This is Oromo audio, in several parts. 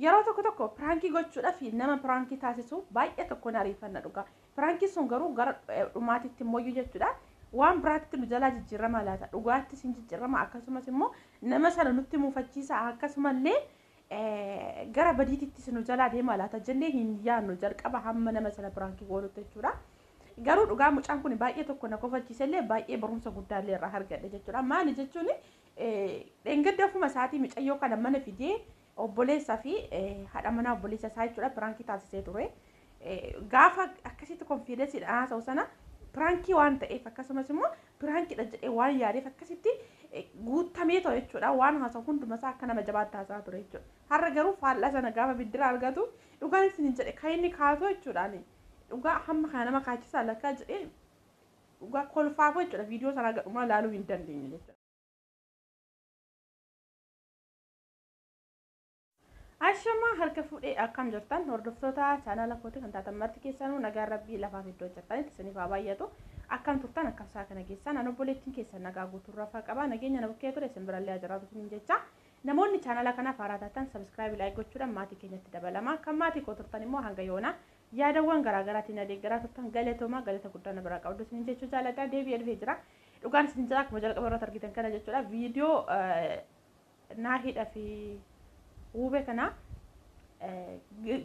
Yeroo tokko tokko piraankii gochuudhaaf nama piraankii taasisu baay'ee tokkoon ariifanna dhugaa. Piraankiin sun garuu gara dhumaatitti immoo jechuudha. Waan biraatti nu jalaa jijjiirama laata? Dhugaattis hin jijjiirama, akkasumas immoo nama sana nutti muufachiisa, akkasumallee gara badiitittis nu jalaa deema laata jennee hin yaadnu jalqaba hamma nama sana piraankii goonutti jechuudha. Garuu dhugaa mucaan kun baay'ee tokko na kofalchiisellee, baay'ee barumsa guddaallee irraa argadhe jechuudha. Maali jechuun, dheengadda ofuma isaatii micayyoo kana mana fidee obboleessaa fi haadha manaa obboleessa isaa jechuudha piraankii taasisee ture. Gaafa akkasitti konfiidensiidhaan haasa'u sana piraankii waan ta'eef, akkasumas immoo piraankiidha jedhee waan yaadeef, akkasitti guutamee ta'u jechuudha. Waan haasa'u hunduma isaa akka nama jabaatti haasa'aa ture jechuudha. Har'a garuu faallaa sana gaafa biddira argatu, dhugaan isin jedhe, kan inni kaatu jechuudhaan dhugaa hamma kana nama kaachisaa lakkaa jedhee dhugaa kolfaafuu jechuudha. Viidiyoo sana gadhumaa ilaaluu hin dandeenye jechuudha. Ashamaa, harka fuudhee, akkam jirtan hordoftoota chaanala kootii kan taatan marti keessanuu? Nagaan Rabbii lafaaf iddoo jirtanitti isiniif haa baay'atu. Akkam turtan? Akkam isaa kana keessan? An obboleettiin keessan nagaa guutuu rafaa qaba. Nageenya na bukkee ture isin birallee haa jiraatu isiniin jecha. Namoonni chaanala kanaaf haaraa taatan subscribe, like gochuudhaan maatii keenyatti dabalama. Kan maatii koo turtan immoo hanga yoona yaadawwan garaagaraatiin adeeggaraa turtan galatoomaa, galata guddaa na biraa qabdu isiniin jechuu jaaladha. Deebi'ee dhufee jira. Dhugaan isin jira, akkuma jalqaba irratti argitan kana jechuudha. Viidiyoo Naahidha fi Wuubee kana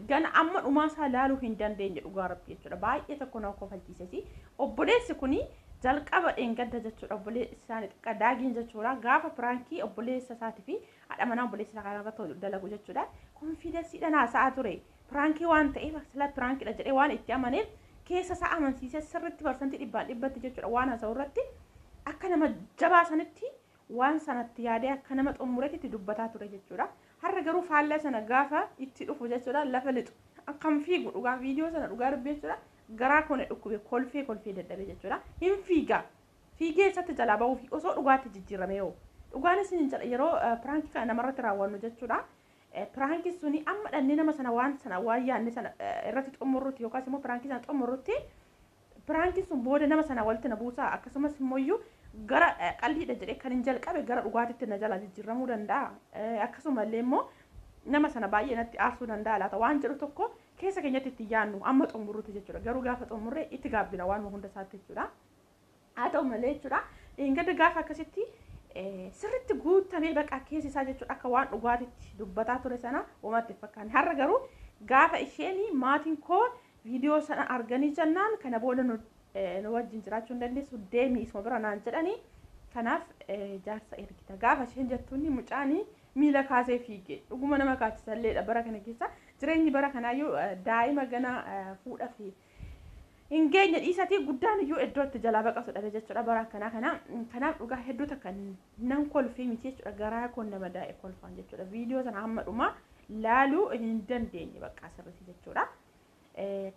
gana amma dhumaa isaa laaluu hin dandeenye dhugaa Rabbi jechuudha. Baay'ee tokko nama kofalchiisesi. Obboleessi kuni jalqaba dheengadda jechuudha, obboleessi isaanii xiqqaa Daagiin jechuudha, gaafa piraankii obboleessa isaatii fi haadha manaa obboleessa isaa kanarratti dalagu jechuudha. Konfiidensiidhaan haasa'aa ture. Piraankii waan ta'eef, sila piraankiidha jedhee waan itti amaneef, keessa isaa amansiisee sirriitti 100% jechuudha waan haasa'u irratti akka nama jabaa sanitti waan sanatti yaadee akka nama xumuretti itti dubbataa ture jechuudha. Har'a garuu faallaa sana gaafa itti dhufu jechuudha, lafa lixu akkam fiigu dhugaa. Viidiyoo sana dhugaa dubbii jechuudha, garaa koone dhukkube, kolfee kolfee dadhabe jechuudha. Hin fiigaa fiigee isatti jalaa ba'uu fi osoo dhugaatti jijjiirame yoo dhugaan isin hin jedha. Yeroo piraankii kana namarratti raawwannu jechuudha. Piraankii suni amma dhannee nama sana waan sana waan yaadne sana irratti xumurrutti yookaas immoo piraankii sana xumurrutti, piraankiin sun booda nama sana walitti na buusaa, akkasumas immoo gara qalliidha jedhee kan hin jalqabe gara dhugaatitti na jala jijjiiramuu danda'a. Akkasumallee immoo nama sana baay'ee natti aarsuu danda'a laata waan jedhu tokko keessa keenyatti itti yaadnu amma xumurrutti jechuudha. Garuu gaafa xumurree itti gaabbina waan hunda isaatti jechuudha. Haa ta'u malee jechuudha, dheengadda gaafa akkasitti sirritti guutamee baqa keessi isaa jechuudha akka waan dhugaatitti dubbataa ture sana uummatti fakkaanne. Har'a garuu gaafa isheen maatiin koo viidiyoo sana arganii jennaan, kana booda nu wajjin jiraachuu hin dandeessu, deemii isuma bira naan jedhanii, kanaaf jaarsa ergita gaafa isheen jettuun, mucaanii miila kaasee fiige. Dhuguma nama kaachisalleedha. Bara kana keessa jireenyi bara kanaayyuu daa'ima gana fuudha fi hin geenye dhiisatii guddaan iyyuu iddoo itti jalaa baqatu dhabe jechuudha bara akkanaa kana. Kanaaf dhugaa hedduu takka nan kolfee miti jechuudha, garaa koon nama daa'e kolfaan jechuudha. Viidiyoo sana hamma dhumaa laaluu hin dandeenye bakka sirriitti jechuudha.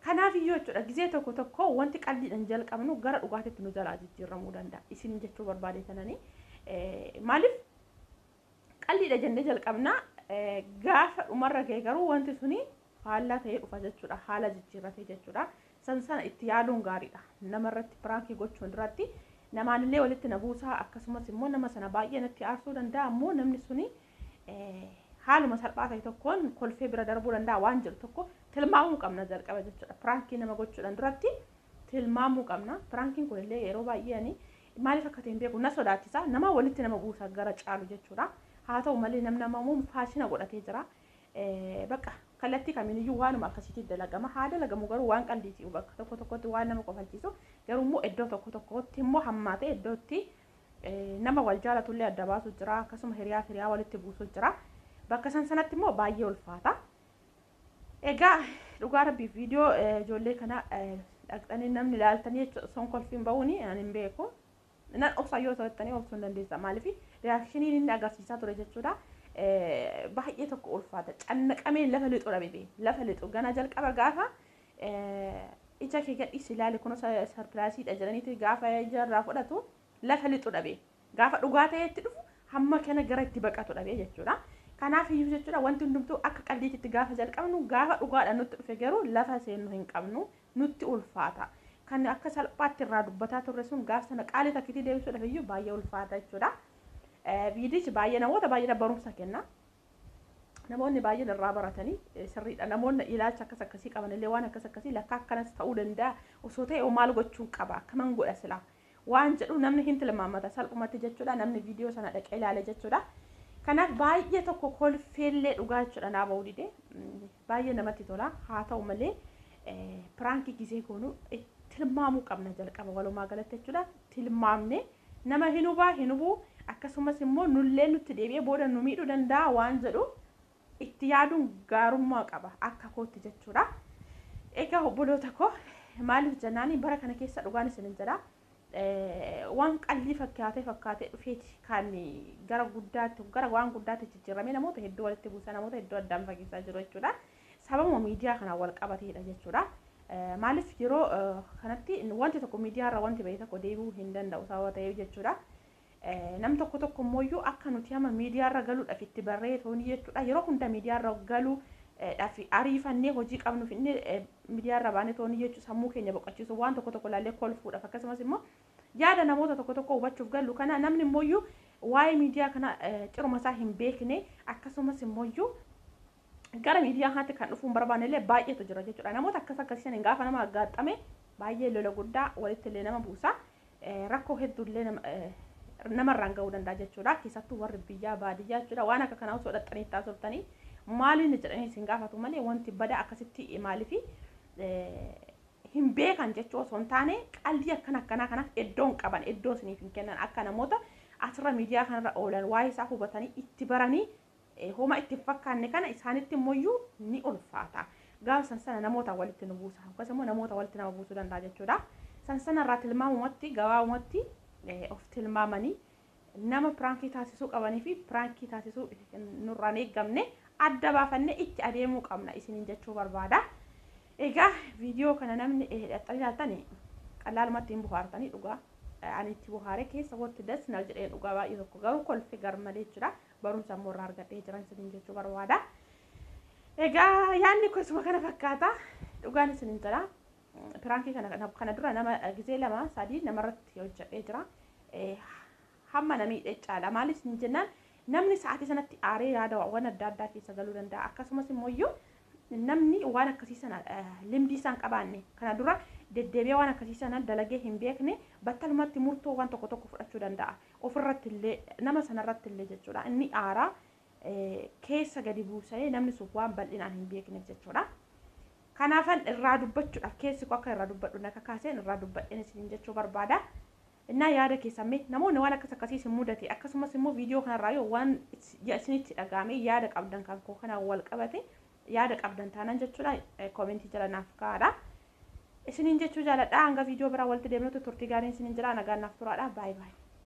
Kanaaf iyyuu jechuudha, gizee tokko tokko wanti qalliidhaan jalqabnu gara dhugaatitti nu jalaa jijjiiramuu danda'a. Isin jechuu barbaade sananii, maaliif qalliidha jennee jalqabna, gaafa dhumarra ga'e garuu wanti suni faallaa ta'ee dhufa jechuudha, haala jijjiirratee jechuudha. San sana itti yaaduun gaariidha. Namarratti piraankii gochuun duratti namaanillee walitti na buusaa, akkasumas immoo nama sana baay'ee natti aarsuu danda'a, ammoo namni suni haaluma salphaa ta'e tokkoon kolfee bira darbuu danda'a waan jedhu tokko tilmaamuu qabna jalqaba jechuudha. Piraankii nama gochuudhaan duratti tilmaamuu qabna. Piraankiin kunillee yeroo baay'ee ani maaliif akka ta'e hin beeku, na sodaachisa. Nama walitti nama buusa gara caalu jechuudha. Haa ta'u malee namni ammoo faashina godhatee jira. Bakka kallattii kamiiniyyuu waanuma akkasiitti dalagama. Haa dalagamu garuu waan qalliiti, bakka tokko tokkotti waan nama kofalchiisu, garuu immoo iddoo tokko tokkotti immoo hammaatee iddootti nama wal jaalatullee adda baasu jira, akkasuma hiriyaa fi hiriyaa walitti buusu jira. Bakka san sanatti immoo baay'ee ulfaata. Egaa dhugaa Rabbii viidiyoo ijoollee kana dhaqxanii namni ilaaltanii jechuudha, son kolfiin ba'uuni ani hin beeku. Nan obsa yoo ta'ettanii obsuu hin dandeessa. Maaliif, reactioniin inni agarsiisaa ture jechuudha. Baay'ee tokko ulfaata. Cannaqamee lafa lixu dhabe, lafa lixu gana jalqaba gaafa ija kee gadhiisi ilaali kun surpriseiidha jedhaniiti gaafa ija irraa fudhatu lafa lixu dhabe. Gaafa dhugaa ta'etti dhufu hamma kana gara itti baqatu dhabe jechuudha. Kanaaf iyyuu jechuudha, wanti hundumtuu akka qalliititti gaafa jalqabnu, gaafa dhugaadhaan nutti dhufe garuu lafa seennu hin qabnu, nutti ulfaata. Kan akka salphaatti irraa dubbataa turre sun gaaf sana qaalii takkiitii deebisuudhaaf iyyuu baay'ee ulfaata jechuudha. Viidichi baay'ee namoota baay'ee barumsa kenna. Namoonni baay'een irraa baratanii sirriidha. Namoonni ilaalcha akkas akkasii qaban illee waan akkas akkasii lakka akkanas ta'uu danda'a, osoo ta'e maal gochuun qaba, akkaman godha silaa waan jedhu namni hin tilmaamata salphumatti jechuudha, namni viidiyoo sana dhaqee ilaale jechuudha. Kanaaf baay'ee tokko kolfeellee dhugaa jechuudha naa ba'uu dide, baay'ee namatti tola. Haa ta'u malee piraankii gizee goonu tilmaamuu qabna jalqaba walumaa galatti jechuudha. Tilmaamne nama hin hubaa hin hubuu, akkasumas immoo nullee nutti deebi'ee booda nu miidhuu danda'a waan jedhu itti yaaduun gaarummaa qaba akka kootti jechuudha. Egaa obboloota koo, maaliif jennaani, bara kana keessa dhugaan isinin jedha, waan qallii fakkaatee fakkaatee dhufeeti kan gara guddaatti, gara waan guddaatti jijjiiramee namoota hedduu walitti buusa, namoota hedduu addaan fageessaa jiru jechuudha. Sababuma miidiyaa kanaan wal qabateedha jechuudha. Maaliif yeroo kanatti wanti tokko miidiyaarra wanti bahe tokko deebi'uu hin danda'u sababa ta'eef jechuudha. Nam tokko tokko immoo akka nuti amma miidiyaarra galuudhaaf itti barree toonii jechuudha. Yeroo hunda miidiyaarra galuudhaaf ariifannee hojii qabnuuf inni miidiyaarra baanee toonii jechuudha, sammuu keenya boqochiisu, waan tokko tokko ilaallee kolfuudhaaf, akkasumas immoo yaada namoota tokko tokko hubachuuf gallu kana, namni immoo waa'ee miidiyaa kana ciruma isaa hin beekne, akkasumas immoo gara miidiyaa kanaatti kan dhufuun barbaanne illee baay'eetu jira jechuudha. Namoota akkas akkasiin gaafa nama aggaaxame baay'ee lola guddaa walitti illee nama buusa. Rakkoo hedduullee namarraan gahuu danda'a jechuudha. Keessattuu warri biyyaa baadiyyaa jechuudha. Waan akka kanaa osoo dhaxxanii itti haasoftanii maaliin jedhanii isin gaafatu malee, wanti bada akkasitti maaliifi hin beekan jechuu osoo hin taane, qalbii akkana akkanaa kanaaf iddoo hin qaban, iddoo isiniif hin kennan. Akka namoota asirra miidiyaa kanarra oolan waa'ee isaa hubatanii itti baranii homa itti hin fakkaanne kana isaanitti immoo ni ulfaata. Gaafa san sana namoota walitti nu buusa, akkasumas immoo namoota walitti nama buusuu danda'a jechuudha. San sanarraa tilmaamumatti gabaabumatti of tilmaamanii nama piraankii taasisuu qabanii fi piraankii taasisuu nurraan eeggamne adda baafannee itti adeemuu qabna isiniin jechuu barbaada. Egaa viidiyoo kana namni dhaxxanii ilaaltanii qalaalumatti hin bohaartanii dhugaa. Ani itti bohaaree keessa kootti das na jedheen dhugaa, baay'ee tokko garuu kolfe gar malee jechuudha. Barumsa immoo irraa argadhee jiran isiniin jechuu barbaada. Egaa yaadni kosuma kana fakkaata. Dhugaan isiniin jedha. Piraankii kana dura nama gizee 2 3 namarratti hojjedhee jira. Hamma na miidhee caala. Maaliif isin jennaan, namni sa'aatii sanatti aaree yaada waan adda addaa keessa galuu danda'a. Akkasumas immoo iyyuu namni waan akkasii sana limdii isaan qabaanne, kana dura deddeebi'ee waan akkasii sana dalagee hin beekne, battalumatti murtoo waan tokko tokko fudhachuu danda'a. Ofirratti illee, nama sanarratti illee jechuudha. Inni aaraa keessa gadi buusee namni sun waan bal'inaan hin beekneef jechuudha. Kanaafan irraa dubbachuudhaaf keessi koo akka irraa dubbadhu na kakaaseen irraa dubbadheen isiniin jechuu barbaada. Innaa yaada keessan, namoonni waan akkas akkasii isin mudate, akkasumas immoo viidiyoo kanarraa yoo waan isinitti dhagahame yaada qabdan, kan koo kanaan wal qabate yaada qabdan taanaan jechuudha, koomentii jala naaf kaa'adha. Isiniin jechuu jaaladha. Hanga viidiyoo biraa walitti deemnutti turtii gaariin isiniin jira, nagaan naaf turaadha. Baay'ee baay'ee.